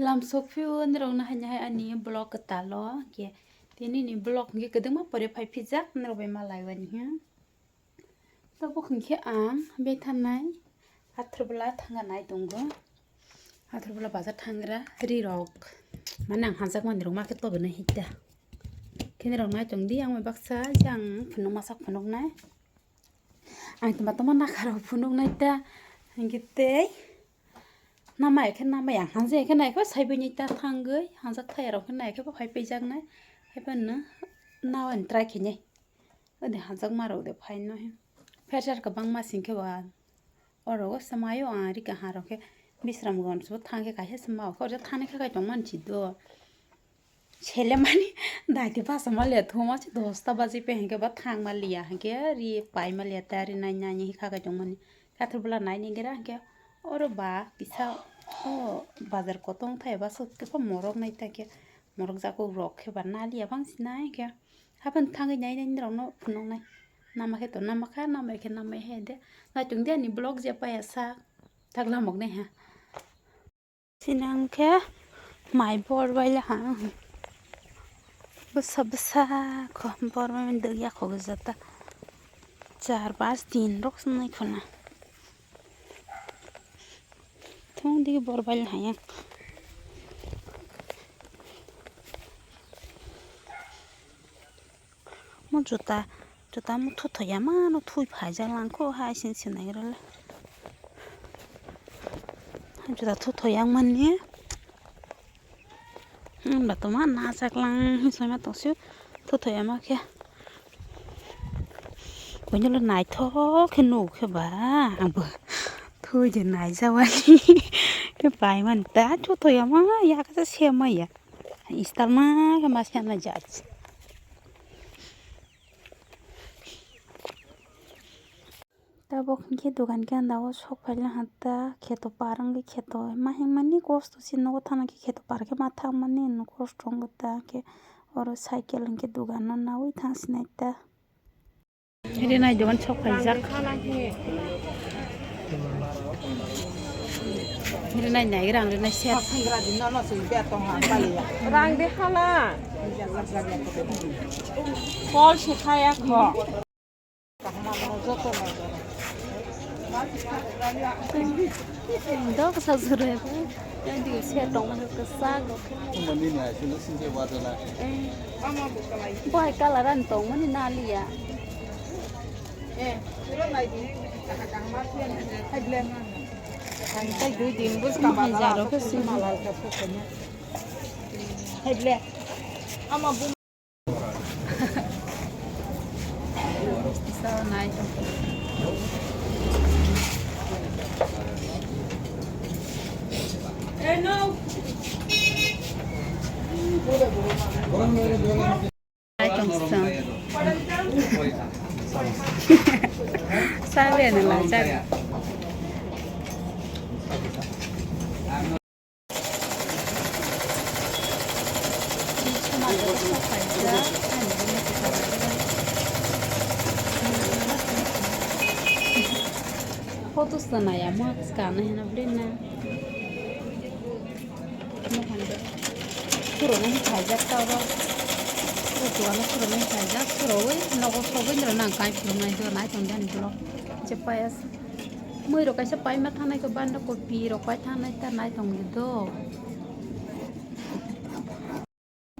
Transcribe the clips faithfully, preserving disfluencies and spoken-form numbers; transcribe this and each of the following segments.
Lam sokphio norokno haino hai ani vlog kwtalo, hwnkhe tini ni vlog hwnkhe kwdwngma pore phai phijak norok bai malai wani hwnkhe. Tabuk hwnkhe ang bethanai Athurbwla thangna nai tongo. Athurbwla bazar thangra ri rok mane ang hanjakmani rok market pobo nai hita. Khe norok nai tongdi ang bai baksa jang phunuk masa phunuknai. Ang tongma tongma nakarok phunuknai ta. Hwnkhe tei namai khe namai ang hanjak khe nai khe saibai nai ta thangwi hanjak thai rok khe nai khe bo phai paijaknai. Haiphano nawani try khainai. Ode hanjakma rok de phaino he. Pressure kwbangma singkhe ba. Oro o swmayo ang ri kaha rok khe Bisramganj o thang khe kaisa swma o khe thani khe kai tongmani si do. Selemani daiti basa maliya thuma si dosta baji pe hwnkhe ba thang maliya hwnkhe ri pai maliya ta ri nai nai hwnkhe kha kai tongmani. Athurbwla nai ni gira hwnkhe oro ba kisa o bazar kotong thai ba swk khe morok nai ta khe morok jaku rok khe ba naliya bangsi nai hwnkhe. Haphano thangwi nai nai norokno phunuknai. Nama khe to nama kha, namai khe namai hai de. Naitung de ani vlog je paya sa. Thakla moknai ha. Sinang khe mai bor bai ha. Bwsa bwsa kho bor bai dwgya kho gajata. Char pas tin rok snai khona. Thung digi bor bai hai. Mo juta, juta mo thuthoya mano thui phaijak langkho hai sin sinai rale. Juta thuthoya mani. Hwnba tongma nachaklang hinwi saima tongsi thuthoya ma khe. Buino le naithok khe nuk khe ba angbo thoi de naijawani khe paimani ta thuthoya ma ya khe se maya istalma khe ma se na jaj. Tabuk hinkhe dogan ganda o sok phaila hata kheto par wngwi kheto ma himani kosto se nogo thana khe kheto par khe ma thangmani kosto wngwi ta khe oro cycle hinkhe dogano nawi thang sinai ta. Rinai dogan sok phaijak. Rinai nai rang rinai set. Rang de hala. Kol se khaya kho. Dok sa jure. Yang di se tong ma ke sa go. Mani ni ai sini sini wajar lah. Boy kalaran tong mani naliya. Eh, suro nai di. Hai ble. Ang tai dui din bus ka ba. Jaro ke sini. Hai ble. Ama bu. So nice. Nice tong song. Sabe na la, sabe. Photos na naya mo skana hena bli na. Mo hande. Puro na hi khaijak ta oro. Puro na puro na hi khaijak. Puro oi nogo sogoi nro nang kai puro na do nai tong dan blo. Chepayas. Mui rok kaisa paima thangnai khe banda kopi rok pai thangnai ta nai tong di do.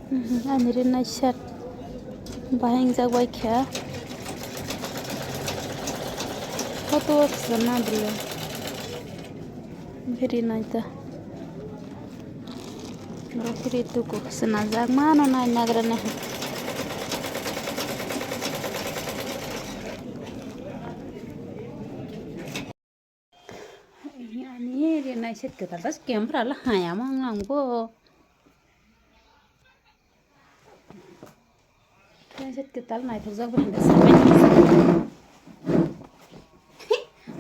Mhm, ani rinai set bahai wngjak bai kha. Photo o khwna bwle. Biri nai ta. Bwrwi tuku swnajak mano nai nagra nai. Ani rinai set kwtal ta camera la haya mang nang bo. Set kwtal naithokjak bo hinwi sabai.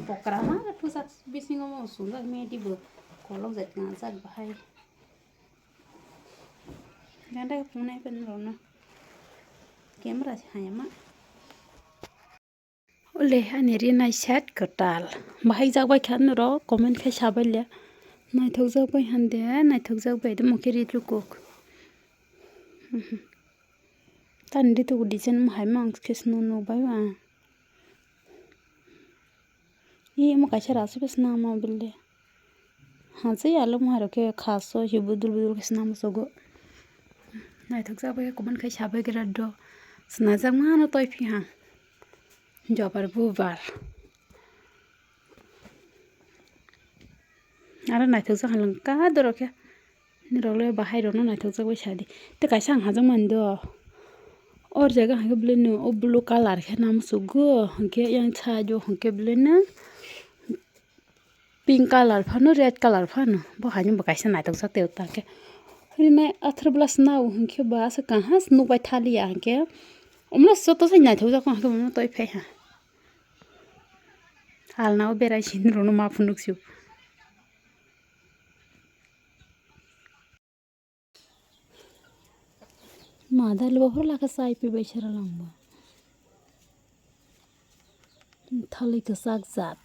Pokra ma le pujak bisingo mo sungjak medi bo kolok jat ngajak bahai. Ganda phunai pen rono. Camera se haya ma. Ole ani rinai set kwtal. Bahai jak bai kha norok comment khai sabai le. Naithokjak bai hande, naithokjak bai de mokhe ri lukuk. Tani ri tuku design mo hai mang khe swnam nuk bai ba. Ih, omo kaisa rasi khe swnam ma bile. Hachai yalo mo hai rok khe khaso hi budul budul khe swnam musugo. Naithokjak bai khe comment khai sabai gra do. Swnajak mano toi phi ha. Jobar bubar. Aro naithokjak halwng ka dorok khe. Nirok le bahai rokno naithokjak bai sadi. Tei kaisa ang hajak mani do. Or jaga hwnkhe belai no o blue colour khe nam sugo. Hwnkhe yang side o hwnkhe belai no pink colour phano, red colour phano. Bo haino bo kaisa naithokjak tei o ta khe. Rinai athar bwla sna o hwnkhe ba asa kaham se nukbai thaliya hwnkhe. Omo joto se naithokjak hwnkhe omo toi phai ha. Alna o berai sini rwno ma phunuk sio. Ma dal bo phuru laka chai pi bai sera langba. Thali kwchak jat.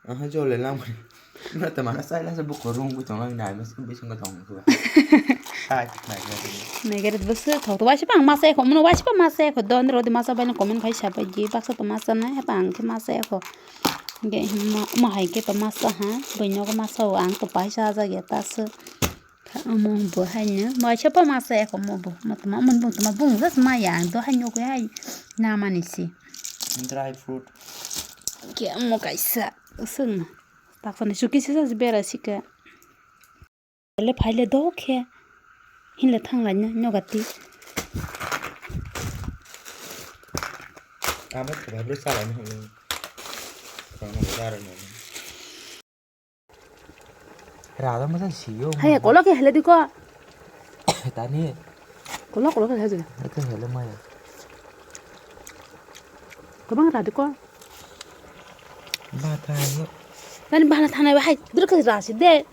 Aha, jole lamani. Na ta mana sai la sa buko rung bu tong nai mas bisingo tong tu. Sai nai. Nai gare bus thok to waisi pang masa ekho, mono waisi pang masa ekho, don rodi masa bai comment khai sabai di, baksa to masa nai, hapa ang khe masa ekho. Ge ma, ma hai khe to masa ha, boino ko masa o ang to paisa ja ge ta se. Kha omo bo haino, waisa pa masa ekho omo bo. Mo tma mon bo tma bung jas maya ang do haino ko hai namani si. Dry fruit. Ke omo kaisa, sung. Taksa ni suki sisa bera sika. Ele phaile do khe. Hinle thang lai na nyoga ti. Amo khe bhablo salai na hwnwi. Kono dara na. Rada masa sio. Hai, kolok ya hele diko. Tani. Kolok, kolok ya hele. Itu hele maya. Kobang rada ko. Bata yo. Tani bana thana hai, dulu ke rasi de.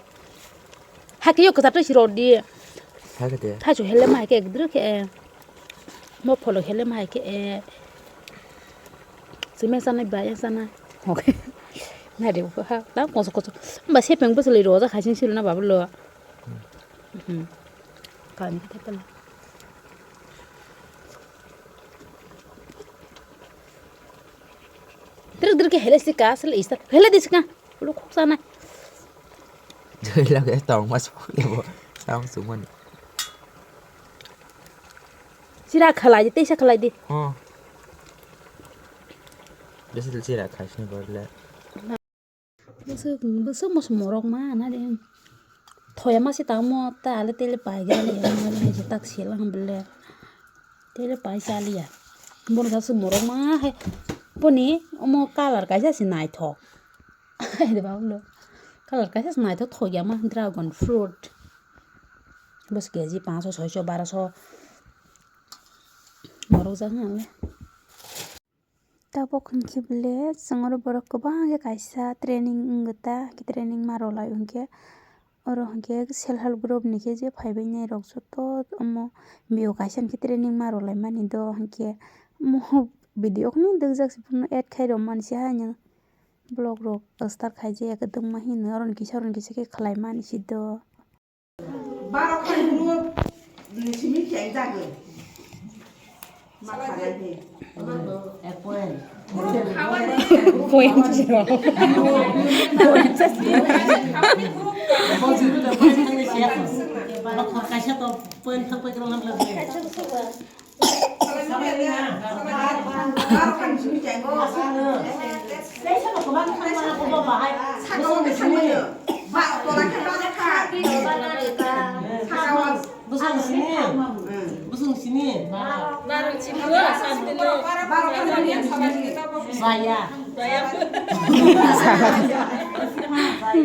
Hai ke yo kata tu si rodi. Hai ke de. Hai su hele mai ke dulu ke. Mo pholo hele mai ke. Sime sana ba ya sana. Okay. Na de ko ha. Ta ko ko. Ba se peng ba le ro ja khasin sil na ba lo. Hmm. Kan kita pala. Drik drik hele si ka sel ista. Hele di sika. Lo khok sana. Jai lage tong mas le bo. Tong sumani. Sira khalai di, teisa khalai di. Oh. Besi sira khasni borle. Bwswk, bwswk mos morok ma na de. Thoya ma se tamo ta ale tele pai ga le ya ma le je tak sel ham bele. Tele pai cha liya. Bon ga se morok ma hai. Boni omo colour kaisa se naithok. Hai de babu lo. Colour kaisa se naithok thoya ma dragon fruit. Bos K G panch sho, soi sho, baro sho. Morok jak hwnle. Tabok hwnkhe bele chwng oro borok kwbangma khe kaisa training wngwi ta, training ma rwlai hwnkhe oro hwnkhe self help group ni khe je phaibainai rok joto omo bio kaisa hwnkhe training ma rwlaimani do hwnkhe omo video kheno dukjak se phano add khai rwmani se haino vlog rok start khaijak ya kwdwkma hino oroni kisa oroni kisa khe khwlaimani se do. Baro khan group ni simi khe jagwi. Ma khalai de. Point zero. Point zero. Kaisa to point thang pai kro lam lam. Busung sini. Busung sini. Saya.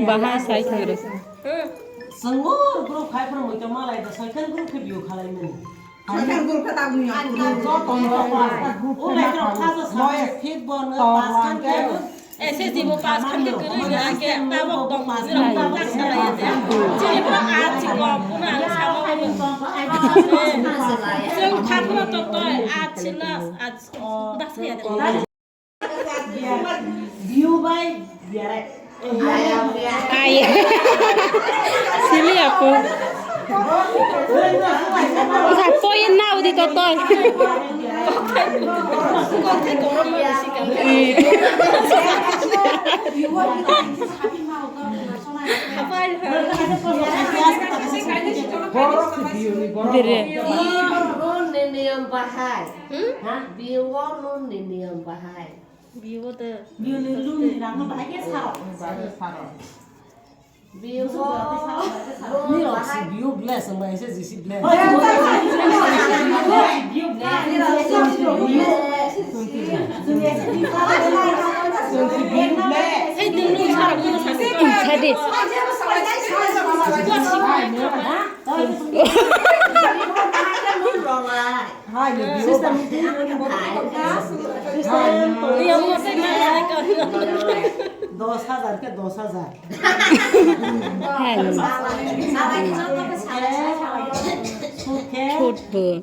Bahasa itu terus. Senggur group hai pun muncul malai dah. Soikan group ke biu khalai mani. Soikan group ke tak muncul. Joto ni rok pa. O lai rok khasa sa fit bon pas kan ke. S S D bo pass kha khe kwrwi gra khe tabok tong phunirok tak salai ya de. Chini bo a chikon phano ang sama bo. Chwng kha phano tong tong a chila a da saya de. View by Biarai. Ai. Sili aku. Sa toy na udi to toy. Dere. Hmm? Biu o lun ni niyom bahai. Biu o de. Biu ni lun ni rang no bahai ke saro. Bahai saro. Biu o lun bahai. Biu bless ang bahai se jisi bless. Biu bless. Biu bless. Ei, din lun saro ko sa. Sadi. Hai, sister, sister, dos hajar ke dos hajar. Hai. Sut ke? Sut bo.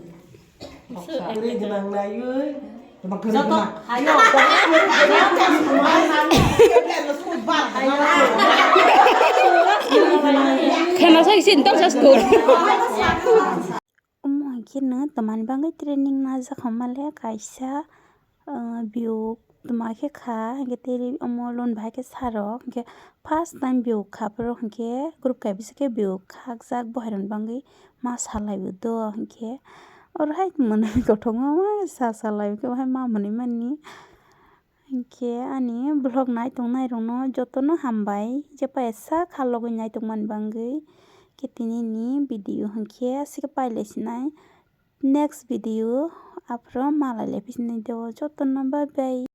Kiri jenang nayui. Joto hayo. Khana sai sin tong sa school. Omo hai khe no twmani bagwi training najak hamale kaisa, ah, biyuk twma khe kha, hinkhe tei omo lon bahai khe sarok, hinkhe first time biyuk kha borok, hinkhe group kaisa khe biyuk khakjak, bo hai rokni bagwi ma salai bo do, hinkhe oro hai mwnwi kothoma ma sa salai, hinkhe bo hai ma mwnwi mani. Hinkhe ani vlog naitongnai rokno jotono hambai, je paisa kha logwi naitongmani bagwi. Khe tini ni video hinkhe aswk pailai sinai. Next video aphuru malai lai phi sinai do, jotono bye bye.